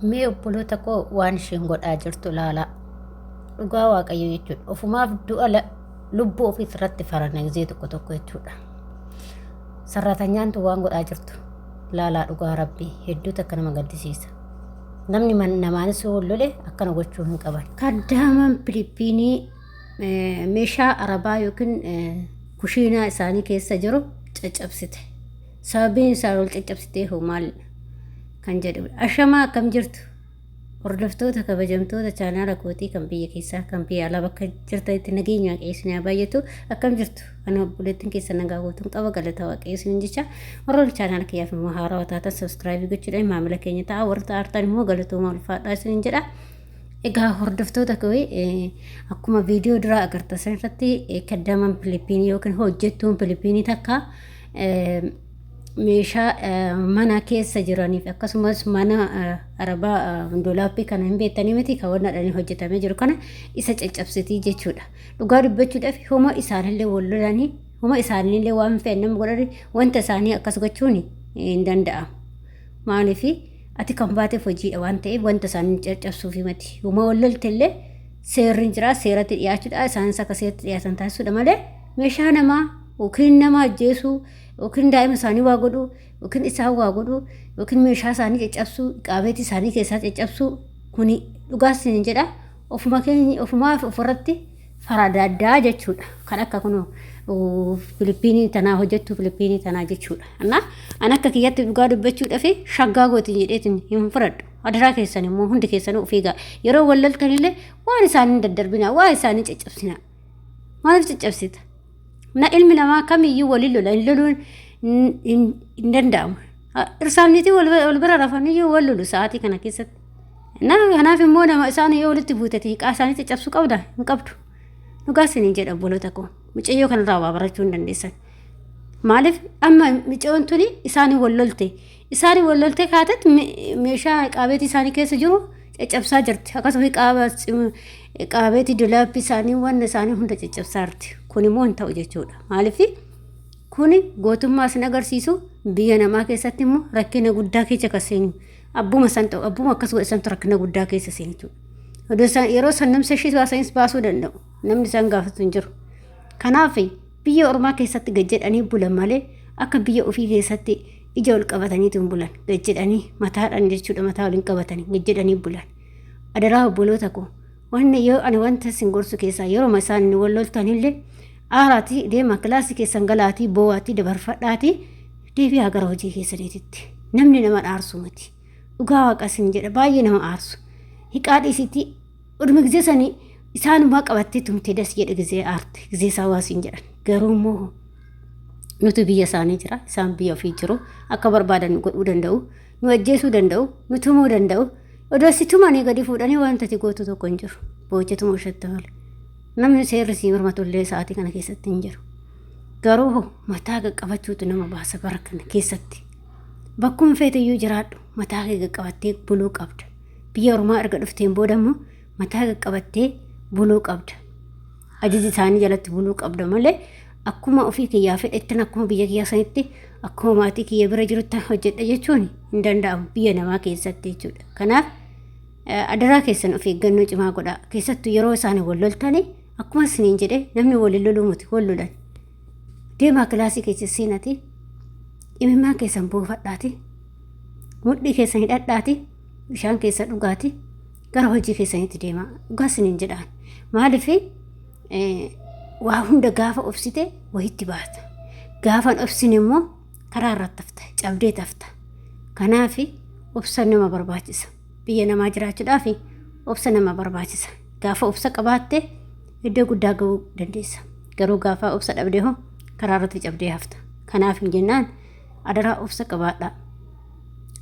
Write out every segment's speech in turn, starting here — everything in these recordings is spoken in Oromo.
Mee obboloota koo waan isheen godhaa jirtu ilaalaa. Dhugaa Waaqayyo jechuudha. Ofumaaf du'a lubbuu ofiis irratti farana gizee tokko tokko jechuudha. Sarraatanyaan tun waan godhaa jirtu ilaalaa dhugaa rabbii hedduu takka nama gaddisiisa. Namni namaanis yoo lole akkana gochuu hin qaban. Kaddaamaan Filiippiinii meeshaa arabaa yookiin kushiinaa isaanii keessa jiru caccabsite. Sababiin isaa ol caccabsitee hoo maal kan jedhudha. Ashamaa akkam jirtu? Hordoftoota kabajamtoota chaanaala kootii kan biyya keessaa kan biyya alaa bakka jirtanitti nageenya waaqayyo isin haa baay'atu. Akkam jirtu? Ana obboleettiin keessa nagaa guutuun qaba galata waaqayyo isin jecha. Warroonni chaanaala kiyyaaf immoo haarawaa taatan sabiskiraayibii gochuudhaan maamila keenya ta'a. Warra ta'artan immoo galatooma ulfaadhaa isin jedha. Egaa hordoftoota koo akkuma viidiyoo duraa agartan san irratti kaddaman Filipiinii yookiin hojjettuun Filipiinii takka meeshaa mana keessa jiraniif akkasumas mana arabaa doolaappii kana hin beektanii miti kan wanna dhanii hojjetamee jiru kana isa caccabsitii jechuudha. Dhugaa dubbachuudhaaf homa isaanillee wal lolanii homa isaanillee waan fe'an nama godhanii wanta isaanii akkas gochuun hin danda'amu. Maaliif ati kan baateef hojiidha waan ta'eef wanta isaanii caccabsuufi miti. Homa wal lolte illee seerri hin jira seeratti dhiyaachuudha isaanis akka seeratti dhiyaatan taasisuudha malee meeshaa namaa yookiin nama ajjeesuu yookiin daa'ima isaanii waa godhuu yookiin isaan waa godhuu yookiin meeshaa isaanii caccabsuu qaabeetii isaanii keessaa caccabsuu kuni dhugaas hin jedha ofuma keenya ofumaaf ofirratti faradaddaa jechuudha. Kan akka kun Filipiinii tanaa hojjettu Filipiinii tanaa jechuudha. Anna an akka kiyyatti dhugaa dubbachuudhaaf shaggaa gootiin jedheetiin hin fudhadhu. Adaraa keessan immoo hundi keessanuu of eegaa. Yeroo wal loltanillee waan isaanii daddarbinaa waan isaanii caccabsinaa. Maaliif caccabsita? Na ilmi namaa kamiyyuu waliin lola hin loluun hin danda'amu. Dhirsaaf niitii wal bira rafaniyyuu wal lolu sa'aatii kana keessatti. Na kanaaf immoo nama isaan yoo walitti buutate hiqaa isaanii caccabsuu qabda hin qabdu. Dhugaa isiniin jedha obboloota koo mucayyoo kanarraa waa barachuu hin dandeessan. Maaliif amma mucayyoon tuni isaanii wal lolte isaanii wal lolte kaatetti meeshaa qaabeetii isaanii keessa jiru caccabsaa jirti. Akkasumas qaabeetii dulaappii isaanii wanna isaanii hunda caccabsaa jirti. Kun immoo hin ta'u jechuudha. Maaliif kuni gootummaa isin agarsiisu biyya namaa keessatti immoo rakkina guddaa keessa kan seenu. Abbuma san ta'u abbuma akkas godhe santu rakkina guddaa keessa seenu jechuudha. Odoo isaan yeroo san namsa ishee baasanis baasuu danda'u. Namni isaan gaafatu hin jiru. Kanaaf biyya ormaa keessatti gad jedhanii bulan malee akka biyya ofii keessatti ija ol qabataniitu hin bulan. Gad jedhanii mataadhaan jechuudha mataa waliin qabatanii gad jedhanii bulan. Adaraa obboloota koo wanni yoo ani wanta isin gorsu keessaa yeroo isaan inni wal loltanillee aaraatii deema kilaasii keessan galaatii boo'aatii dabarfadhaatii deebi'aa gara hojii keessaniititti. Namni nama aarsu miti. Dhugaa waaqa isin jedha baay'ee nama aarsu. Hiqaa dhiisitii oduma gizee sanii isaanumaa qabattee tumtee das jedhe gizee aarte gizee isaa waa siin jedhan. Garuu immoo nuti biyya isaanii jira isaan biyya ofii jiru akka barbaadan nu godhuu danda'u nu ajjeesuu danda'u nu tumuu danda'u odoo si tumanii gadi fuudhanii wanta ati gootu tokko hin jiru boo'ichatuma ishetti malee. Namni seerri sii mormatullee sa'aatii kana keessatti hin jiru. Garuu mataa qaqqabachuutu nama baasa bara kana keessatti. Bakkuma feete iyyuu jiraadhu mataa kee qaqqabattee buluu qabda. Biyya ormaa erga dhufteen booda immoo mataa qaqqabattee buluu qabda. Ajaja isaanii jalatti buluu qabda malee akkuma ofii kiyyaa fedhettan akkuma biyya kiyyaa sanitti akkuma maatii kiyya bira jirutti hojjedha jechuun hin danda'amu biyya namaa keessatti jechuudha. Kanaaf adaraa keessan of eeggannoo cimaa godhaa. Keessattuu yeroo isaan wal loltanii akkuma isiniin jedhe namni waliin loluu miti wal lolan. Deemaa kilaasii keessa seenatii imimmaan keessan buufadhaati mudhii keessan hidhadhaati bishaan keessa dhugaati gara hojii keessanitti deemaa dhugaa isiniin jedhaan. Maaliif waa hunda gaafa obsite wayitti baata. Gaafa hin obsine immoo karaa irratti hafta cabdee tafta. Kanaaf obsa nama barbaachisa. Biyya namaa jiraachuudhaaf obsa nama barbaachisa. Gaafa obsa qabaatte iddoo guddaa ga'uu dandeessa. Garuu gaafa obsa dhabde hoo karaa irratti cabdee hafta. Kanaaf hin jennaan adaraa obsa qabaadhaa.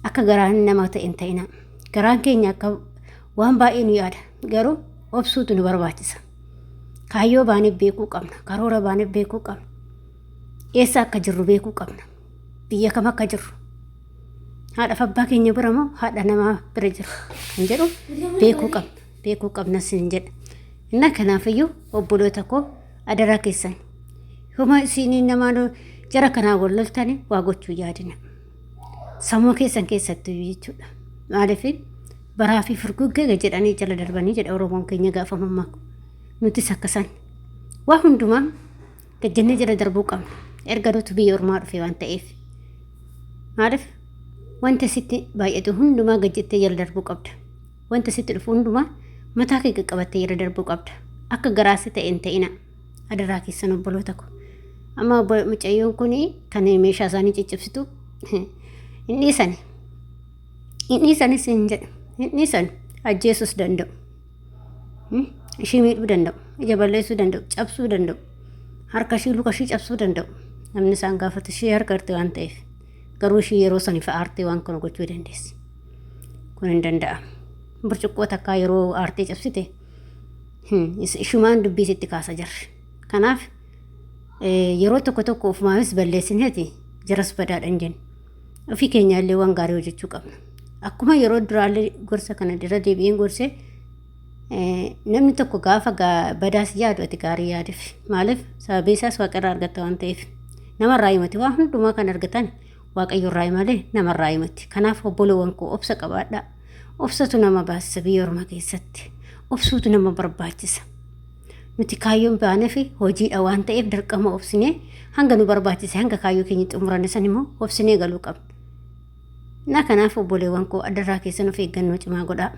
Akka garaan nama ta'e hin ta'inaa. Garaan keenya akka waan baay'ee nu yaada. Garuu obsuutu nu barbaachisa. Kaayyoo baaneef beekuu qabna. Karoora baaneef beekuu qabna. Eessa akka jirru beekuu qabna. Biyya kam akka jirru. Haadhaaf abbaa keenya bira moo haadha namaa bira jiru kan jedhu beekuu qabna. Beekuu qabna sin jedha. Inna kanaafiyyuu obboloota koo adaraa keessan. Homa isin namaan jara kanaa wal loltanii waa gochuu yaadina. Sammuu keessan keessattuu jechuudha. Maaliif Baraa fi furguggee jedhanii jala darbanii jedha Oromoon keenya gaafa mammaaku. Nutis akkasan waa hundumaa gajjannee jala darbuu qabna. Erga nuti biyya ormaa dhufe waan ta'eef. Maaliif wanta sitti baay'atu hundumaa gajjattee jala darbuu qabda. Wanta sitti dhufu hundumaa mataa kee qaqqabattee jala darbuu qabda. Akka garaasi ta'e hin ta'ina. Adaraa keessan obboloota ko. Amma mucayyoon kun kan meeshaa isaanii ciccibsitu hin dhiisani. Hin dhiisanis hin jedhu. Hin dhiisan ajjeesuus danda'u. Ishii miidhuu danda'u. Ija balleessuu danda'u. Cabsuu danda'u. Harka ishii luka ishii cabsuu danda'u. Namni isaan gaafatu ishii harka irratti waan ta'eef. Garuu ishii yeroo saniif aartee waan kana gochuu dandeessi. Kun hin danda'amu. Burcuqqoo takkaa yeroo aartee cabsite ishumaan dubbii sitti kaasa jirri. Kanaaf yeroo tokko tokko ofumaafis balleessineeti jaras badaadha hin jennu. Ofii keenya illee waan gaarii hojjechuu qabna. Akkuma yeroo duraallee gorsa kana irra deebi'een gorsee namni tokko gaafa badaas yaadu ati gaarii yaadif. Maaliif sababii isaas waaqarraa argatta waan ta'eef. Namarraa himati waan hundumaa kan argatan waaqayyorraa malee namarraa himati. Kanaaf obboloowwan koo obsa qabaadhaa. Obsatu nama baasisa biyya ormaa keessatti. Obsuutu nama barbaachisa. Nuti kaayyoon baanee fi hojiidha waan ta'eef dirqama obsinee hanga nu barbaachise hanga kaayyoo keenya xumuranne san immoo obsinee galuu qabna. Na kanaaf obboleewwan koo adarraa keessan of eeggannoo cimaa godhaa.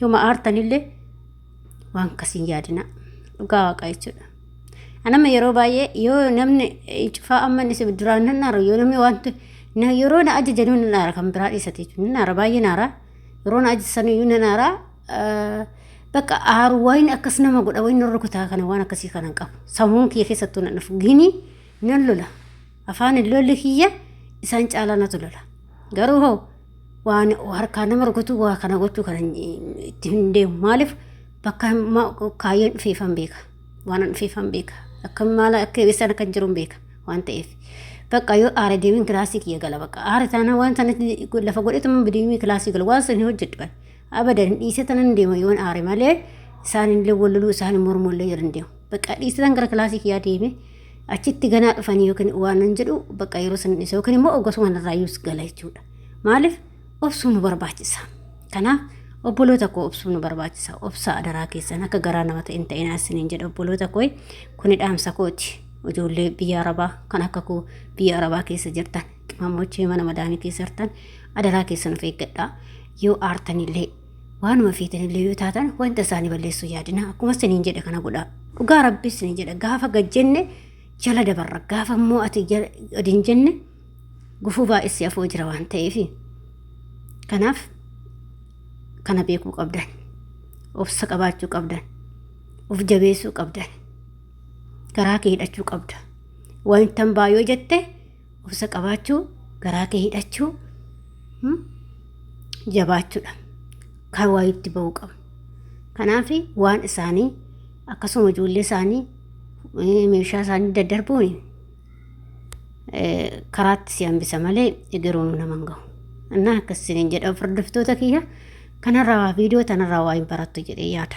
Yooma aartanillee waan akkasii hin yaadina. Dhugaa waaqaa jechuudha. Anama yeroo baay'ee yoo namni cufaa amma inni duraan nan aara yoo namni wanti yeroo na ajajanuu nan aara kan biraa dhiisate jechuudha. Nan aara baay'ee na aara. Yeroo na ajajan iyyuu nan aara. Bakka aaru wayin akkas nama godha wayin nan rukutaa kana waan akkasii kana hin qabu. Sammuun kiyya keessattuu nan dhufu. Gini nan lola. Afaan hin lolli kiyya isaan caalaa natu lola. Garuu hoo waan harkaan nama rukutuu waa kana gochuu kana itti hin deemu. Maaliif bakka kaayyoon dhufeefan beeka. Waan an dhufeefan beeka. Akka maala akka isaan akka jiru beeka waan ta'eef. Bakka yoo aare deemin kilaasii kiyya gala bakka aare taana waan sanatti lafa godhetuma deemee kilaasii gala waan san hin hojjedhu. Abadan dhiisee tanan deema yoon aare malee isaan illee walloluu isaan mormuu illee hin deemu. Bakka dhiisee tan gara kilaasii kiyyaa deeme achitti ganaa dhufanii yookiin waan nan jedhu bakka yeroo san dhiise yookiin immoo ogosuma narraa iyyuu gala jechuudha. Maaliif obsuu nu barbaachisa. Kanaaf obboloota koo obsuu nu barbaachisa. Obsa adaraa keessan akka garaa nama ta'in ta'inaa isiniin jedha obboloota koo kuni dhaamsa kooti. Ijoollee biyya Arabaa kan akka koo biyya Arabaa keessa jirtan qimamochee mana madaamii keessa jirtan adaraa keessan of eeggadhaa. Yoo aartanillee waanuma feetanillee yoo taatan wanta isaanii balleessuu yaadina. Akkuma isiniin jedhe kana godhaa. Dhugaa rabbi isiniin jedha gaafa gad jenne jala dabarra gaafa immoo ati gad hin jenne gufuu baay'issi afoo jira waan ta'eef. Kanaaf kana beekuu qabdan. Obsa qabaachuu qabdan. Of jabeessuu qabdan. Garaa kee hidhachuu qabda. Wantan baa yoo jette obsa qabaachuu, garaa kee hidhachuu, jabaachuudha. Kan waa itti ba'uu qabu. Kanaaf waan isaanii akkasuma ijoollee isaanii meeshaa isaanii daddarbuun karaatti si hambisa malee egeroonuu nama hin gahu. Innaa akkas isiniin jedha hordoftoota kiyya kanarraa viidiyoo tanarraa waa hin barattu jedhee yaada.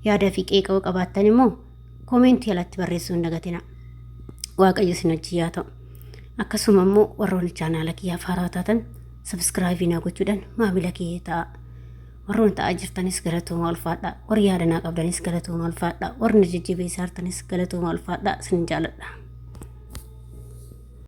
Yaada fi qeeqa yoo qabaattan immoo koomentii alatti barreessuu hin dagatina. Waaqayyo isin wajjin yaa ta'u. Akkasuma immoo warroonni chaanaala kiyyaaf haaraa taatan sabiskiraayibii naa gochuudhaan maamila kiyya ta'a. Warroonni ta'aa jirtanis galatooma ulfaadha. Warri yaada naa qabdanis galatooma ulfaadha. Warri na jajjabeessaa jirtanis galatooma ulfaadha. Isin jaaladha.